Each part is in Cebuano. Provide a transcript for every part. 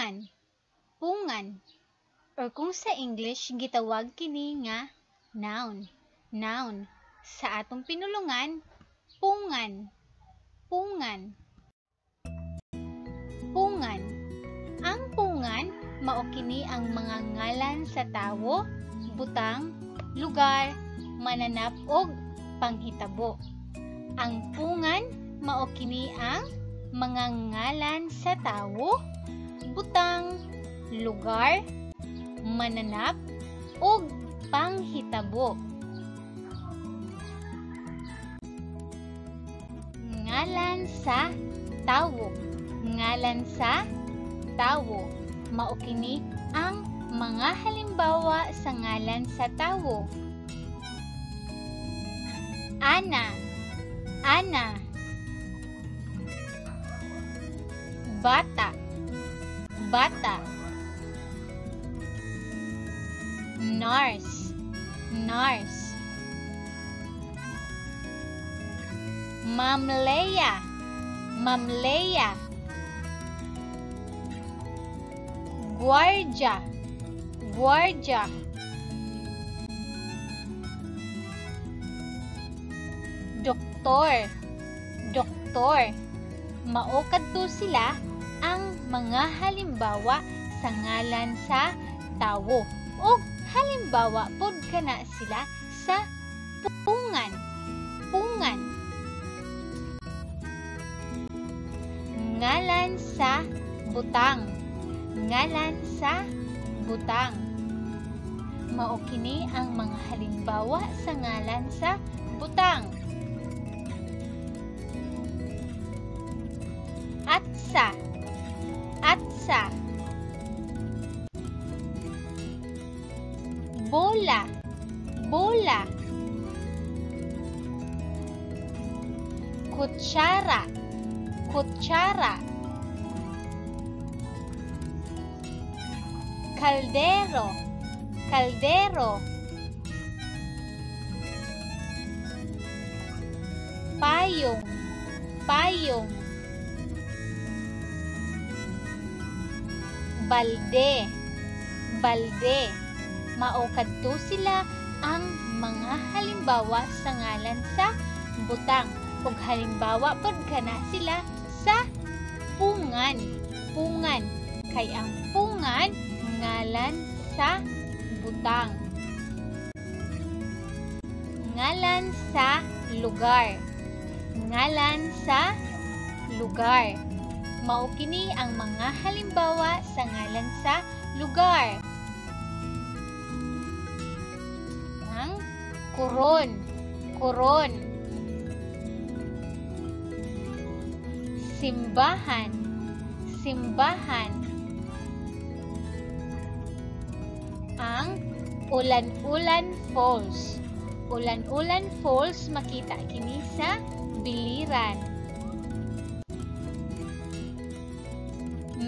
Pungan, pungan, or kung sa English gitawag kini nga noun, noun. Sa atong pinulungan, pungan, pungan. Pungan. Ang pungan mao kini ang mga ngalan sa tawo, butang, lugar, mananap og panghitabo. Ang pungan mao kini ang mga ngalan sa tawo, butang, lugar, mananap ug panghitabo. Ngalan sa tawo. Ngalan sa tawo. Mao kini ang mga halimbawa sa ngalan sa tawo. Ana, Ana. Bata, bata. Nurse, nurse. Ma'am Leia, Ma'am Leia. Guardia, guardia. Doktor, doktor. Mao kadto sila ang mga halimbawa sa ngalan sa tawo. Og halimbawa pod kana sila sa pungan, pungan. Ngalan sa butang, ngalan sa butang. Mao kini ang mga halimbawa sa ngalan sa butang. Atsa, atsa. Bola, bola. Kutsara, kutsara. Kaldero, kaldero. Payong, payong. Balde, balde. Mao kadto sila ang mga halimbawa sa ngalan sa butang. Ug halimbawa pod kana sila sa pungan, pungan. Kay ang pungan ngalan sa butang. Ngalan sa lugar, ngalan sa lugar. Mao kini ang mga halimbawa sa ngalan sa lugar. Ang Coron, Coron. Simbahan, simbahan. Ang Ulan-Ulan Falls. Ulan-Ulan Falls makita kini sa Biliran.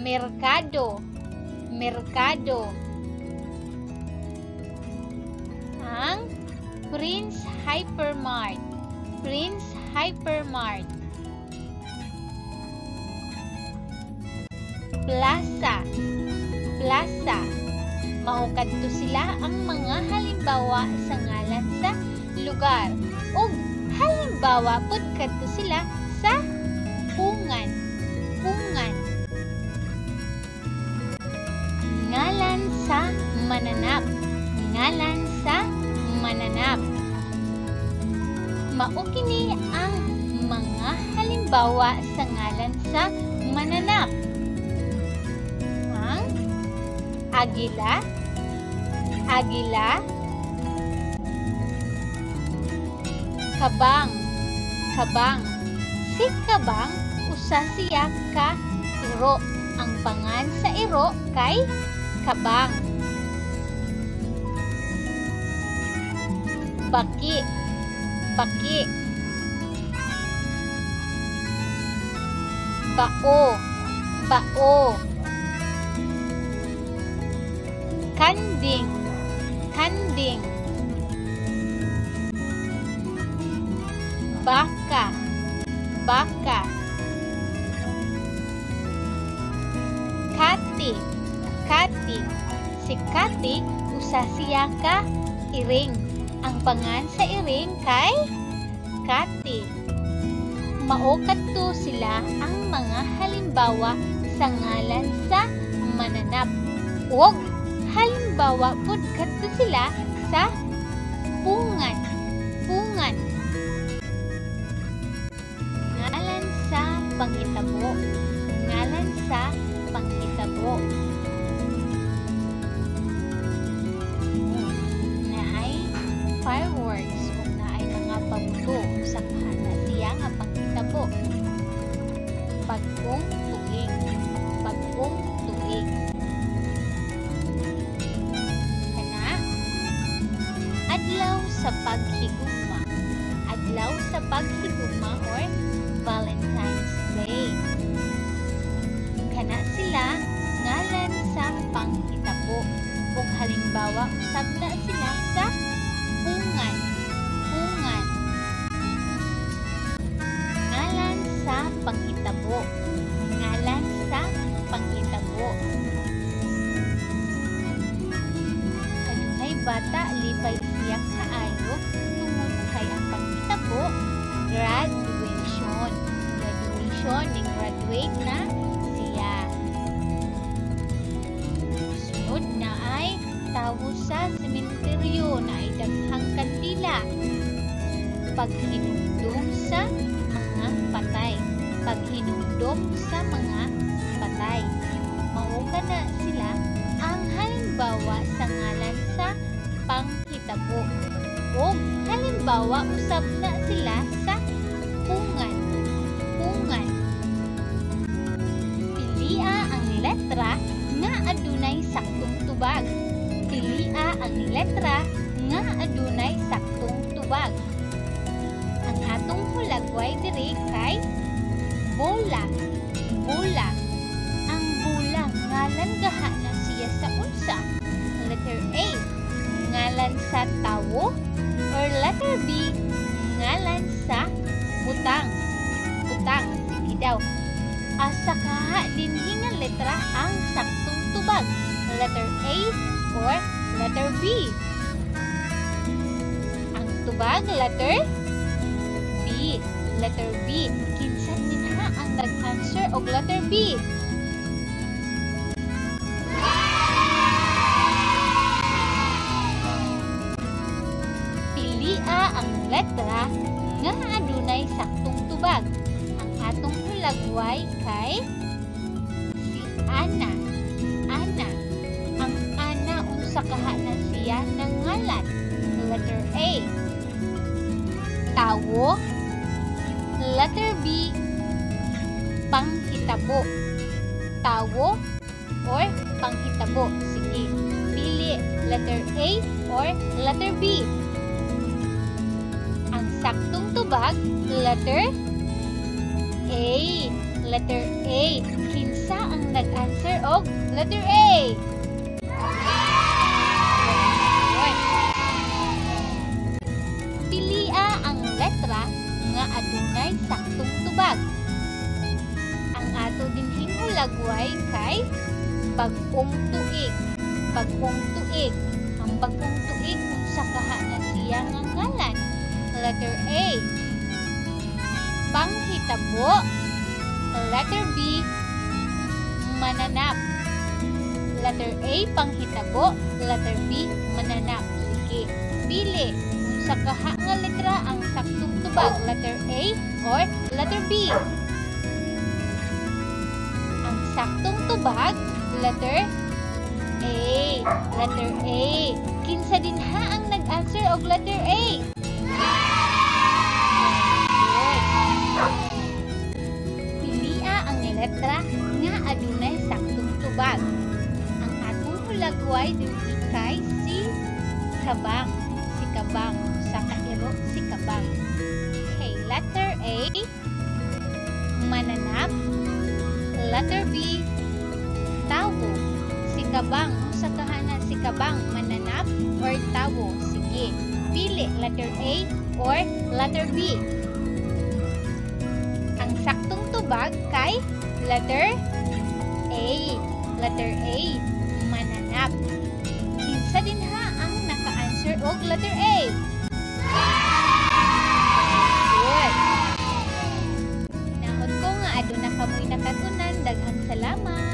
Merkado, merkado. Ang Prince Hypermart, Prince Hypermart. Plaza, plaza. Mao kadto sila ang mga halimbawa sa ngalan sa lugar. Ug halimbawa pod kadto sila sa pungan, pungan. Ngalan sa mananap, ngalan sa mananap. Mao kini ang mga halimbawa sa ngalan sa mananap. Ang agila, agila. Kabang, kabang. Si kabang usa siya ka iro. Ang pangan sa iro kay kabang. Baki, baki. Bao, bao. Kanding, kanding. Baka, baka. Kati, Kati. Kati. Si Kati usa siya ka iring. Ang pangan sa iring kay Kati. Mao kadto sila ang mga halimbawa sa ngalan sa mananap. Og halimbawa pud kadto sila sa pungan. Pungan. Ngalan sa panghitabo. Ngalan sa panghitabo. Naay fireworks o naay mga pabuto sa kahana siya nga panghitabo. Bag-ong tuig. Bag-ong tuig. Kana adlaw sa paghigugma. Adlaw sa paghigugma or Valentine's Day. Kana sila ngalan sa panghitabo. Ug halimbawa usab na sila sa pungan. Pungan. Ngalan sa panghitabo. Ngalan sa panghitabo. Adunay bata lipay siya kaayo tungod kay ang panghitabo graduation. Graduation, ni graduate na siya. Sunod na ay tawo sa sementeryo na ay daghang kandila. Paghinumdum sa mga patay. Paghinumdum sa mga patay. Mao kana sila ang halimbawa sa ngalan sa panghitabo. O halimbawa usab na sila sa pungan. Pungan. Pilia ang letra nga adunay saktong tubag. Pilia ang letra nga adunay saktong tubag. Ang atong hulagway diri kay bola. Bola. Ang bola ngalan gaha na siya sa unsa? Letter A, ngalan sa tawo, or letter B, ngalan sa butang. Butang, sige daw. Asa kaha dinhi nga letra ang saktong tubag? Letter A or letter B? Ang tubag, letter B. Letter B. Kinsa dinha ang nag-answer og letter B? Pilia ang letra nga adunay saktong tubag. Ang atong hulagway kay si Ana. Ana. Ang Ana unsa kaha na siya ng ngalan? Letter A, tawo. Letter B, panghitabo. Tawo or panghitabo. Sige, pili letter A or letter B. Ang saktong tubag, letter A. Letter A. Kinsa ang nag-answer og letter A? Pilia ang letra nga adunay saktong tubag. Ang ato dinhing hulagway kay bag-ong tuig. Bag-ong tuig. Ang bag-ong tuig unsa kaha na siya nga ngalan? Letter A, panghitabo. Letter B, mananap. Letter A, panghitabo. Letter B, mananap. Sige, pili unsa kaha nga letra ang saktong tubag? Letter A or letter B? Ang saktong tubag, letter A. Letter A. Kinsa dinha ang nag-answer og letter A? Pilia ang letra nga adunay saktong tubag. Ang atong hulagway dinhi kay si Kabang. Si Kabang. Sa kairo si Kabang. Okay, letter A, mananap. Letter B, tawo. Si Kabang. Unsa kahana si Kabang? Mananap or tawo? Sige, pili letter A or letter B. Ang saktong tubag kay letter A. Letter A, mananap. Kinsa dinha ang naka-answer og letter A? Good. Hinaot ko nga aduna kamoy nakatunan. Daghang salamat.